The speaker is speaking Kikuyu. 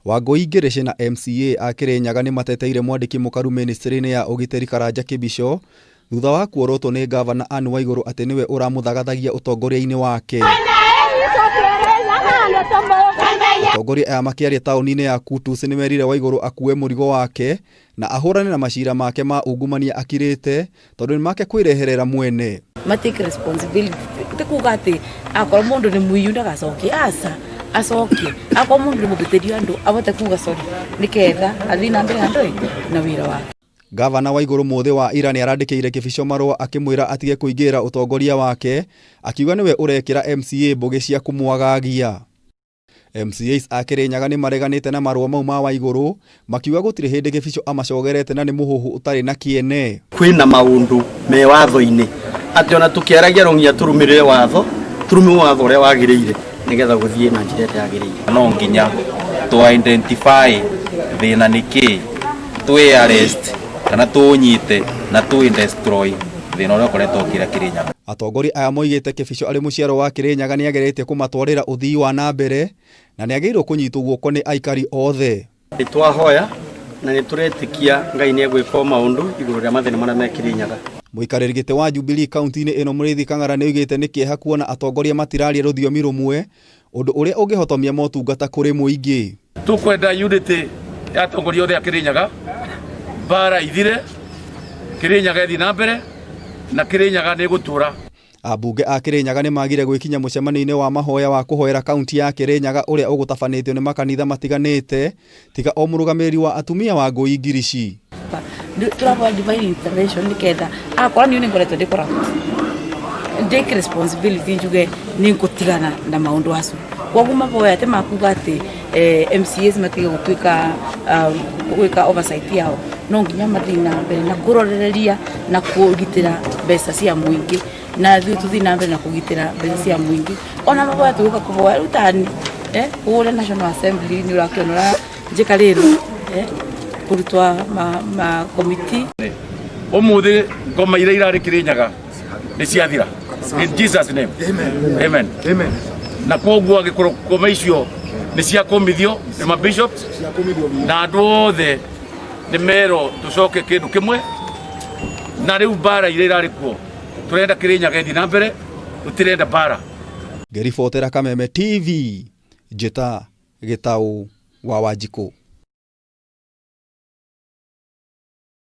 Wangũi Ngĩrĩcĩ na MCA a Kĩrĩnyaga nĩ mateteire mwandĩki mũkaru mĩnĩstrĩ-inĩ ya ũgitĩri Karanja Kĩbicho thutha wa kuorotwo nĩ ngavana Anne Waigũrũ atĩ nĩwe ũramũthagathagia ũtongoria-inĩ wake. Atongoria aya makĩaria taũni-inĩ ya Kutus nĩ merire Waigũrũ akue mũrigo wake na ahũrane na macira make ma ungumania akirĩte tondũ nĩ make kwĩreherera mwene. Ma take responsibility ti kuga ati akorwo mundu ni muiyu ndagacokie aca acokie akorwo mundu ni mubitirio andu abote kuga sorry niketha athii na mbere andu na wira wake. Gavana Waigũrũ mũthĩ wa ira nĩarandĩkĩire Kĩbicho marũa akĩmwĩra atige kũingĩrĩra ũtongoria wake akiuga nĩwe ũrekĩra MCA mbũgĩ cia kũmwagagia. MCAs a Kĩrĩnyaga nĩ mareganĩte na marũa mau ma Waigũrũ makiuga gũtirĩ hĩndĩ Kĩbicho amacogerete na nĩ mũhuhu ũtarĩ na kĩene. Kwĩna maũndũ me watho-inĩ atĩ ona tũkĩaragia no nginya tũrũmĩrĩre watho, tũrũmie watho ũrĩa wagĩrĩire nĩgetha gũthiĩ na njĩra ĩrĩa yagĩrĩire. No nginya tũ identify thĩna nĩ kĩĩ, twĩ arrest kana tũũnyite na tũ destroy thĩna ũrĩa ũkoretwo ũkĩra Kĩrĩnyaga. Atongoria aya moigĩte Kĩbicho arĩ mũciaro wa Kĩrĩnyaga nĩageretie kũmatwarĩra ũthii wa na mbere na nĩagĩrĩirwo kũnyitwo guoko nĩ aikari othe. Nĩ twahoya na nĩ tũretĩkia Ngai nĩ egwĩka o maũndũ igũrũ rĩa mathĩna marĩa me Kĩrĩnyaga. Mũikarĩri gĩtĩ wa Jubilee kaunti-inĩ ĩno Mũrĩithi Kang'ara nĩoigĩte nĩ kĩeha kuona atongoria matiraria rũthiomi rũmwe ũndũ ũrĩa ũngĩhotomia motungata kũrĩ mũingĩ. Tũkwenda unity ya atongoria othe a Kĩrĩnyaga, mbara ithire, Kĩrĩnyaga ĩthiĩ na mbere na Kĩrĩnyaga nĩ ĩgũtũra. Ambunge a Kĩrĩnyaga nĩ magire gwĩkinya mũcemanio-inĩ wa mahoya wa kũhoera kaunti ya Kĩrĩnyaga ũrĩa ũgũtabanĩtio nĩ makanitha matiganĩte tiga o mũrũgamĩrĩri wa atumia Wangũi Ngirici. Tũrahoya divine intervention nĩketha akorwo niĩ nĩngoretwo ndĩ corrupt take responsibility njuge nĩngũtigana na maũndũ acio. Koguo maboya ti makuga atĩ MCAs matige gũtuĩka gwĩka oversight yao, no nginya mathiĩ na mbere na kũrorereria na kũgitĩra mbeca cia mũingĩ, na ithuĩ tũthiĩ na mbere na kũgitĩra mbeca cia mũingĩ. Ona maboya tũgũka kũhoya rĩu tani kũrĩa National Assembly nĩ ũrakĩona ũrĩa njikarĩrwo kũrutwo ma committee. Ũmũthĩ ngoma iria irarĩ Kĩrĩnyaga nĩ ciathira in Jesus name. Amen. Amen. Na koguo angĩkorwo ngoma icio nĩ ciakũmithio nĩ ma bishops na andũ othe nĩ merwo tũcoke kĩndũ kĩmwe na rĩu mbara iria irarĩ kuo tũrenda Kĩrĩnyaga ĩthiĩ na mbere tũtirenda mbara. Ngĩribotera Kameme TV, Njĩta Gĩtaũ wa Wanjikũ.